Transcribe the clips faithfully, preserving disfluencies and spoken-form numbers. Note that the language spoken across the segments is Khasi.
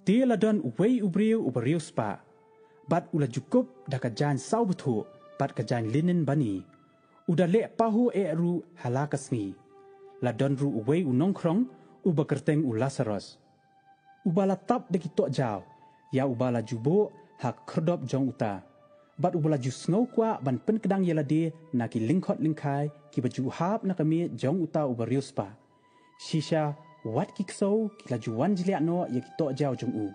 Te la don uwei u briew uba riewspah, bad u la ju kup da ka jaiñ saw bthuh bad ka jaiñ linen bani, u da leh pahuh eh ruh ha la ka sngi. La don ruh uwei u nongkhrong uba kyrteng u Lasaros, uba la tap da ki tohjaw, ïa uba la ju buh ha ka khyrdop jong uta, bad uba la ju sngew kwah ban pynkdang ïa lade na ki lyngkhot lyngkhai kiba ju hap na ka miej jong uta uba riewspah. Shisha wat ki ksew ki la ju wan jliah noh ïa ki tohjaw jong u.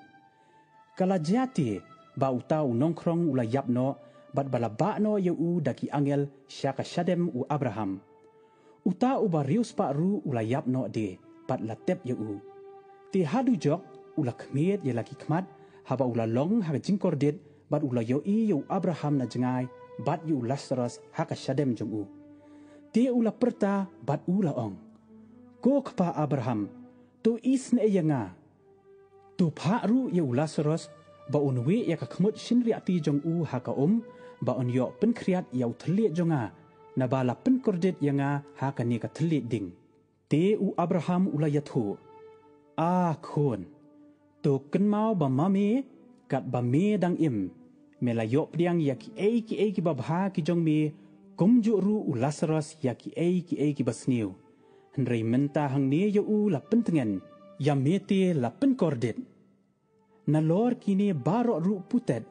Ka la jia te ba uta u nongkhrong u la ïap noh, bad ba la bah noh ïa u da ki angel sha ka shadem u Abraham. Uta uba riewspah ruh u la ïap noh de, bad la tep ïa u. Te ha dujok u la khmied ïa la ki khmat, haba u la long ha ka jingkordit, bad u la ïohi ïa u Abraham na jngai, bad ïa u Lasaros ha ka shadem jong u. Te u la pyrta bad u la ong, "Ko kpa Abraham, to isynei ïa nga. To phah ruh ïa u Lasaros ba un wieh ïa ka khmut shynriahti jong u ha ka um, ba un ïoh pynkhriat ïa u thylliej jong nga, naba la pynkordit ïa nga ha kane ka thylliej ding." Te u Abraham u la ïathuh, "A khun, to kynmaw ba ma me, katba me dang im, me la ïoh pdiang ïa kiei kiei kiba bha ki jong me, kumjuh ruh u Lasaros ïa kiei kiei kiba sniew. Hynrei mynta hangne ïa u la pyntngen, ïa me te la pynkordit. Nalor kine baroh ruh putet,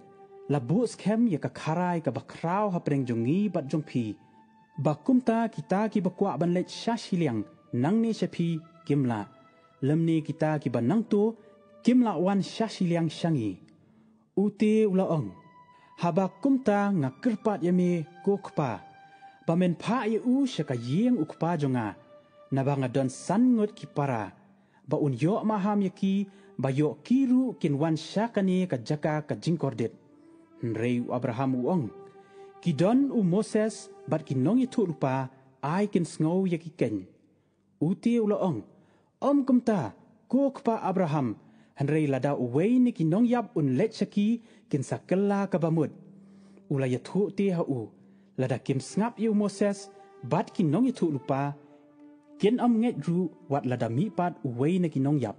la buh skhem ïa ka kharai kaba khraw hapdeng jong ngi bad jong phi, ba kumta kita kiba kwah ban leit sha shiliang nangne sha phi kim lah, lymne kita kiba nangto kim lah wan sha shiliang sha ngi." U te u la ong, "Haba kumta nga kyrpad ïa me ko kpa, ba men phah ïa u sha ka ïing u kpa jong nga, naba nga don san ngut ki para, ba un ïoh maham ïa ki, ba ïoh ki ruh kin wan sha kane ka jaka ka jingkordit." Hynrei u Abraham u ong, "Ki don u Moses bad ki nongïathuhlypa, ai kin sngew ïa ki keiñ." U te u la ong, "Ym kumta, ko kpa Abraham, hynrei lada uwei na ki nongïap un leit sha ki, kin sa kylla kaba mut." U la ïathuh te ha u, "Lada kim sngap ïa u Moses bad ki nongïathuhlypa, kin ym ngeit ruh wat lada mihpat uwei na ki nongïap."